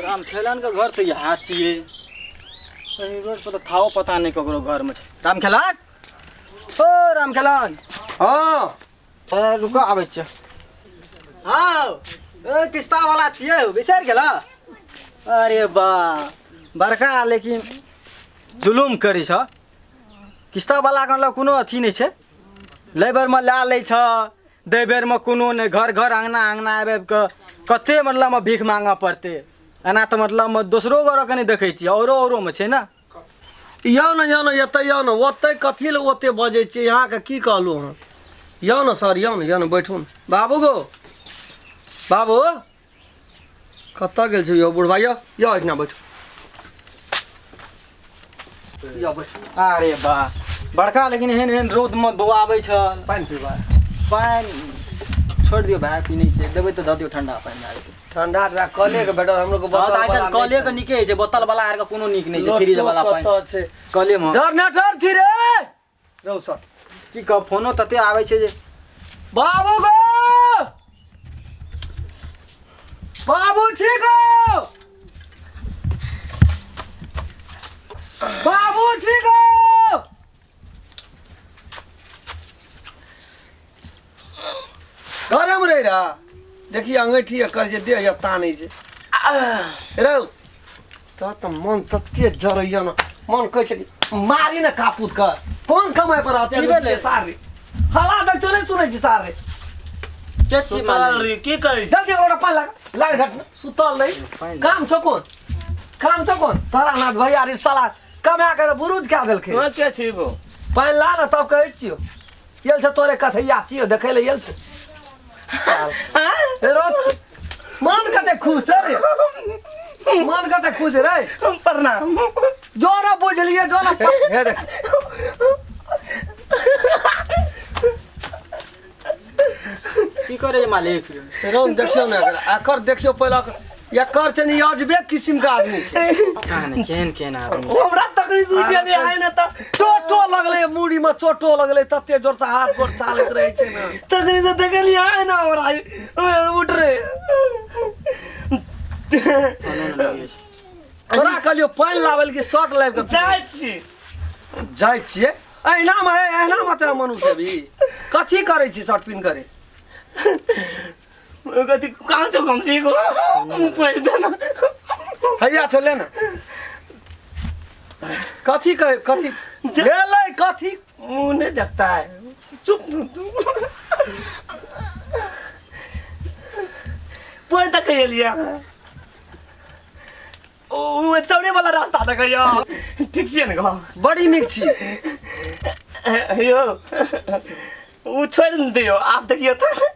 राम खेलन के घर तऽ यहाँ छियै। एहि रोड पर तऽ थाहो पता नहि ककरो घरमे छै। राम खेलन, ओ राम खेलन। हँ। ए, रुको, आबै छियै। हँ, ओ किस्ता वाला छियै, बिसरि गेल? अरे बा, बड़का लेकिन जुलुम करै छ किस्ता वाला के। मतलब कोनो अथी नहि छै, लै बेरमे लए लै छ, दै बेरमे कोनो नहि। घर घर, अङ्गना अङ्गना आबि आबि कऽ कते मतलबमे भीख मांगऽ पड़तै एना तऽ। मतलबमे दोसरो घरके नहि देखै छियै, औरो औरोमे छै ने। यौ ने, यौ ने, एतऽ यौ ने। ओतै कथी लए ओते बजै छियै? अहाँके की कहलहुँ हँ? यौ ने सर, यौ ने, यौ ने, बैठू ने। बाबू गो, बाबू, कतऽ गेल छै यौ बुढ़बा? यौ, यौ, एहिठिना बैठू, यौ बैठू। अरे वाह, बड़का लेकिन एहन एहन रौदमे बौआबै छल। पानि पीबा? पानि छोड़ि दियौ भाय, पी नहि छै। देबै तऽ दऽ दियौ ठंडा पानि भए जेतै। ठंडा तऽ कले के भेटल हमरो के। हँ, तऽ आइ काल्हि कले के नीके होइ छै, बोतल वाला आरके कोनो नीक नहि छै। फ्रिज वाला पानि कतऽ छै? कले मे। जनरेटर छी रे रौ सर। की कहब, फोनो तते आबै छै जे। बाबू गो, बाबू छी गो, बाबू छी गो। घरेमे रहि रहा, देखी अंगैठी एकर जे देह यऽ तानै छै रौ। तऽ मन तते जरैया ने, मन कहै छै कि मारी ने कापूत के। कोन कमाइ पर रहतै? की भेलै? सार रे, हवा दै छौ, नहि सुनै छी सार रे? के छी सुतल मालिक? रही, की करै छी? जल्दी ओकरा पानि लाग लाग झट ने। सुतल रही। पानि। काम छौ कोन? काम छौ कोन? तोरा नाथ भैया रे, साला कमा के बुरुज कए देलकै। तोरा के छी गो? पानि ला ने, तब कहै छियौ। येल छै तोरे कथैया छियौ, देखै लए येल छै साल। रो, मन कते खुश छै रे, मन कते खुश रे। प्रणाम। जो न बुझलियै, जो न हे देख। की करै छै मालिक? रौ, देखियौ ने एकरा, एकर देखियौ पहिले। एकर छै ने, अजबे किसिम के आदमी छै। पता नहि केहन केहन आदमी। हमरा तकनी सुझल आय ने तऽ चोटो लगलै मूड़ी में, चोटो लगलै, तते जोर से हाथ गोर चालैत रहै छै ने। तखनी से देखलियै आय ने, हमरा उठ रे। फोनो नहि लगै छै। तोरा कहलियौ पानि लाबै लए कि शर्ट लाबि कऽ? जाइ छी। जाइ छियै। अहिना मे, अहिना मे तोरा मनुष्य अभी कथी करै छी शर्ट पिन करे? कथी कहाँ छौ? कम से कम पैसा देना। हैया छौ, ले ने। कथी कहे, कथी भेलै, कथी? मुँह नहीं देखता है, चुप। पैसा तक लिया, ओ चौड़े वाला रास्ता तक यौ। ठीक छियै ने गो? बड़ी नीक छी। यौ, ओ छोड़ि ने दियौ, आब देखियौ तऽ।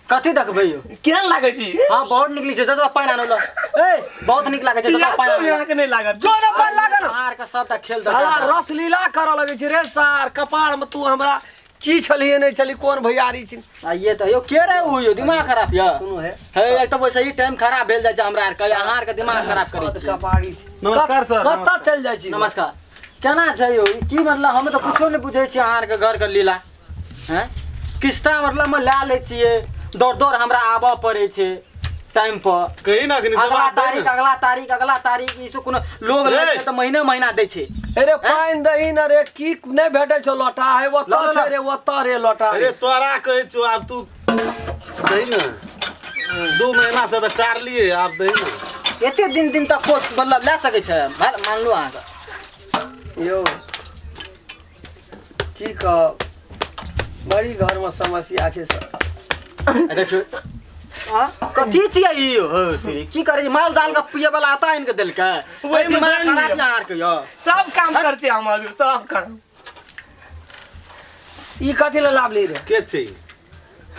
कथी देखबै यौ? केहन लागै छी? हँ, बहुत नीक छै। जतऽ पानि आनू ल। ए, बहुत नीक लागै छै, जतऽ पानि आनू ल। अहाँके नहि लागत। जो ने, पानि लागल ने। अहाँ आरके सबटा खेल साला देखा। रसलीला करऽ लगै छै रे सार। कपार में तू हमरा की छलियै, नहि छली, कोन भैयारी छी? आ ये तऽ यौ, के रहे उ यौ? दिमाग खराब यऽ। सुनू हे। हे, एक तऽ वैसे ही टाइम खराब भेल जाइ छै हमरा आरके, अहाँ आरके दिमाग खराब करै छी। कपारी छी। नमस्कार सर। कतऽ चलि जाइ छी? नमस्कार। केना छै यौ ई? की मतलब, हम तऽ कुछो नहि बुझै छियै अहाँ आरके घरके लीला। हैं, किस्ता मतलब मे लए लै छियै, दौड़ दौड़ हमरा आबऽ पड़ै छै टाइम पर। कही ना अखनी अगला जवाब दे तारीख ने। अगला तारीख, अगला तारीख, ई सब कोनो लोग लै छै तऽ महीने महीना दै छै। अरे पानि दही ने रे, की नहि भेटै छौ लोटा? हे, ओतऽ ल, ल, छै ल। रे, ओतऽ रे लोटा। अरे तोरा कहै छौ, आब तू दही ने। 2 महीना से तऽ टारलियै, आब दही ने। एते दिन दिन तक कोर्ट मतलब लए सकै छै भाय, मानलू अहाँके। यौ, की कहब, बड़ी घरमे समस्या छै सर। आ देखियौ आ, कथी छियै ई? हो तेरी, की करै छै? माल जाल के पिए वाला आता आनि के देलकै। ओहिमे दिमाग जानि खराब लिअ। यऽ अहाँ आरके यौ। सब काम करते हम, सब काम। ई कथी लए लाबली रे? के छै ई?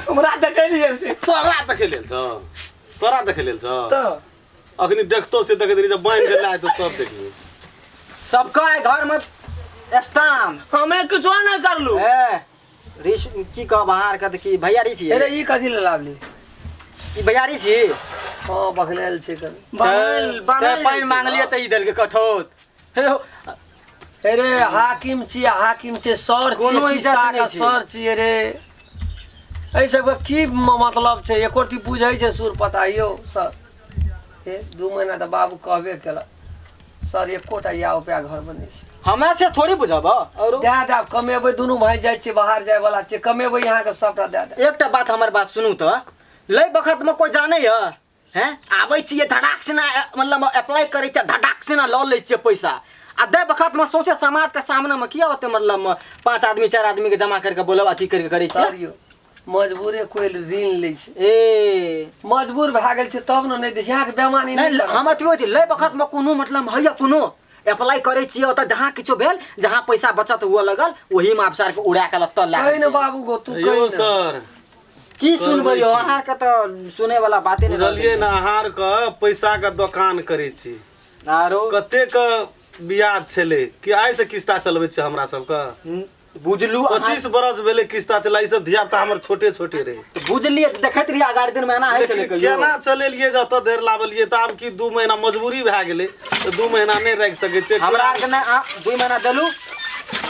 हमरा देखलियै से। तोरा देखै लेल छौ, तोरा देखै लेल छौ। तऽ अखनी देखतो से देखैत रही, जब बान्हि के लाए तो तब देखिए। सबके आइ घर में स्टाम्प। हमे किछो नहि करलू। ए ऋष, की कहब अहाँ आरके तऽ, की भैयारी छियै? अरे, ई कथी लए लाबली? ई भैयारी छी? हँ, बखलेल छै कनि। बनल तऽ बनल। पानि मांगलियै तऽ ई देलकै कठौत। हे हो। अरे हाकिम छी, हाकिम छै सर। कोनो छियै इज्जत किस्ताके नहि छै। सर छियै रे। एहि सबके की मतलब छै? एको रत्ती बुझै छै सुर पता यौ सर? हे 2 महीना तऽ बाबू कहबे केलक सर, एकोटा या रुपया घरमे नहि छै। हमरा से थोड़ी बुझब और दए देब, कमेबै, दुनू भाई जाइ छियै, बाहर जाय वाला छियै, कमेबै अहाँके सबटा दए देब। एकटा बात हमर बात सुनू तऽ, लै बखत में कोई जानै है हैं आबै छियै धड़ाक से ना, मतलब अप्लाई करै छियै धड़ाक से ना लऽ लै छियै पैसा, आ दै बखत में सौंसे समाज के सामने में किया ओते मतलब 5 आदमी 4 आदमी के जमा करके बोलब अथी करके करै छियै? सर यौ, मजबूरे कोई ऋण लै छै। ए मजबूर भए गेल छै तब ने, नहि दै छै अहाँके बेमानी। नहि हम अथी होइ छै, लै बखत में कोनो मतलब हैया कोनो अप्लाई करै छियै, ओतऽ जहाँ किछो भेल, जहाँ पैसा बचत हुअ लगल ओही में आब सार के उड़ा के लत्तल कहि लागल। ने बाबू गो, तू यौ कहि ने। सर की सुनबै यौ, अहाँके तऽ सुनै वाला बाते नहि। बुझलियै ने, अहाँ आरके पैसाके दोकान करै छी। आरो कतेक ब्याज छलै कि आइ से किस्ता चलबै छै हमरा सबके? बुझलू अहाँ- 25 बरस भेलै किस्ता चला, ई सब धिया पुता हमर छोटे छोटे रहे। बुझलियै, देखैत रहियै अगाड़ी दिन में एना होइ छलै लेकिन कहियो। केना चलेलियै जे एतऽ देर लाबलियै? तऽ आब की 2 महीना मजबूरी भए गेलै तऽ 2 महीना नहि राखि सकै छियै। हमरा आरके नहि, अहाँ 2 महीना देलू।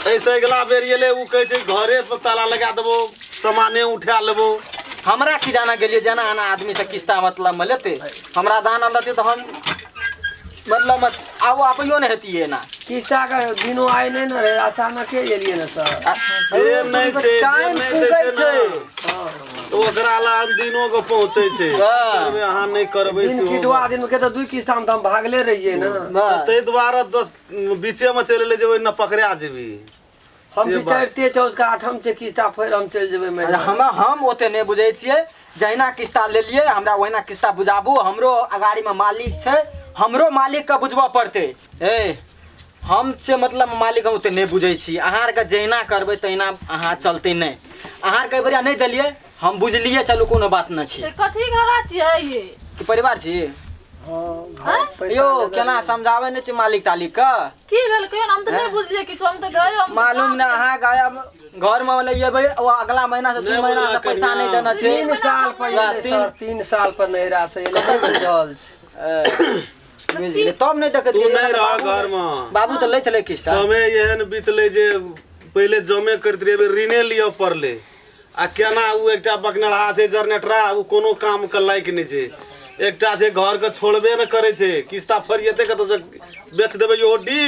एहिसँ अगिला बेर एलै, ओ कहै छै घरे पर ताला लगा देबो, सामाने उठा लेबो। हमरा की जाना गेलियै जेना एना आदमी से किस्ता मतलब में लेतै, हमरा जानल रहतै तऽ हम मतलब आब आबैयो नहि हेतियै एना। किस्ता के दिनो आइ नहि ने रहै, अचानके एलियै ने सर। से नहि छै, जे टाइम नहि दै पुगै छै छै ने, तऽ ओकरा लए दिनो के पहुँचै छै। हँ। करबै अहाँ नहि करबै दिन सेहो। किटुआ दिन के तऽ 2 किस्ता मे तऽ हम भागले रहियै ने। बस। ताहि दुआरे दोस बीचे मे चलि एलै जे ओहिना पकड़ा जेबी। हम से बात। विचारिते चौका 8म छै किस्ता, फेर हम चलि जेबै महीना। हम ओते नहि बुझै छियै, जहिना किस्ता लेलियै हमरा ओहिना किस्ता बुझाबू। हमरो अगाड़ीमे मालिक छै, हमरो मालिकके बुझबऽ पड़तै। ए हम से मतलब मालिक हम ओते नहि बुझै छी, अहाँ आरके जहिना करबै तहिना अहाँ चलतै। नहि अहाँ आरके एहि बेरिया नहि देलियै, हम बुझलियै, चलू कोनो बात नहि छै। तऽ कथी घरा छियै ये? की परिवार छी? हँ, घर पैसा यौ लेने केना रहियै। समझाबै नहि छै मालिक चालिक के? की भेल कहियो ने, हम तऽ नहि बुझलियै किछो, हम तऽ गए हम मालूम ने अहाँ गायब घर में एबै, ओ अगला महीना से 2 नहि महीना से बुझलक पैसा नहि कनिया। देना छै। 3 साल पर एलै सर, 3 साल पर नैहरा से एलै, नहि बुझल छै। बुझि गेलियै, तब नहि देखैत तू रहियै। नहि रह घरमे। बाबू तऽ लै छलै किस्ता। समय एहन बीतलै जे पहिले जमे करैत रहियै, एहि बेर ऋणे लिअ पड़लै। आ केना ओ एकटा बकनरहा छै जनरेटरा, ओ कोनो काम के लायक नहि छै। एकटा छै घरके छोड़बे नहि करै छै, किस्ता फरिएतै कतऽसँ, बेच देबै इहो डी।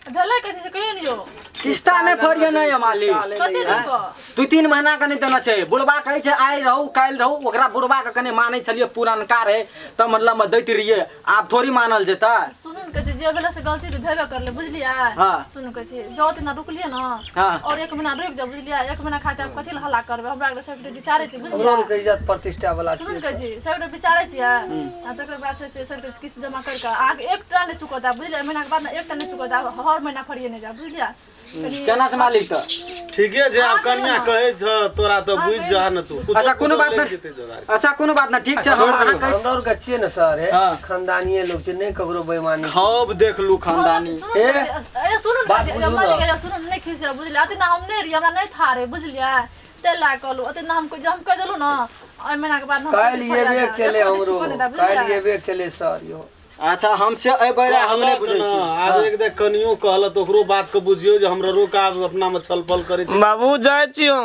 भेलै कथी से कहियो ने यौ। किस्ता नहि फरिए नहि मालिक। कते दिन पर? 2-3 महीना के नहि देना छै। बुढ़बा कहै छै आइ रहू काल्हि रहू, ओकरा बुढ़बा के कनि मानै छलियै, पुरनका रहै तऽ मतलब दैत रहियै, आब थोड़ी मानल जेतै। सुनू ने कहै छी, जे भेलै से गलती तऽ भेबे करलै, बुझलियै? हाँ। सुनू कहै छी, जँ तेना रुकलियै ने हाँ। और 1 महीना रुकि जाउ, बुझलियै? 1 महीना खातिर आब कथी लए हल्ला करबै? हमरा आरके सबके विचारै छी, हमरो बुझलियै? आरके इज्जत प्रतिष्ठा वाला सुनू ने छियै। कहै छी, सबके विचारै छियै, आ तकर बाद से सबके किस्त जमा करि कऽ अहाँके एकटा नहि चुकत आब, बुझलियै? महीनाके बाद ने एकटा नहि चुकत आब, हर महीना फरिए नहि जायब, बुझलियै? कनि केना छै मालिक तऽ? ठीके छै, आब कनिया कहै छ तोरा तऽ बुझि जा ने तू। अच्छा कोनो बात नहि नहि, जेतै जोगाड़। अच्छा कोनो बात नहि, ठीक छै, हम अहाँ कहै हमरा आरके छियै ने सर, हे हाँ। खानदानीये लोक छै, नहि ककरो बेईमानी। खूब देखलू खानदानी। सुनू ने कहै छी, ए सुनू ने बात कहै छी, बुझू मालिक ने। यौ, सुनू ने, नहि खिसियौ, बुझलियै? अते ना हम नहि रहियै, हमरा नहि था रहे, बुझलियै? ताहि लए कहलहुँ, ओते ना हम हम कहि देलहुँ ने, एहि महीनाके बाद हम काल्हि फरिया एबे जायब, केले एको दिन हमरो, चुकऽ नहि देब, काल्हि बुझलियै? एबे केले सर यौ। अच्छा हम से एहि बेर हम नहि कहलक बुझै ने, छी। आब एक देख कनियो कहलक तऽ ओकरो बात के बुझियौ जे हमरो आब अपना मे छल पल करै छै। बाबू जाइ छियौ।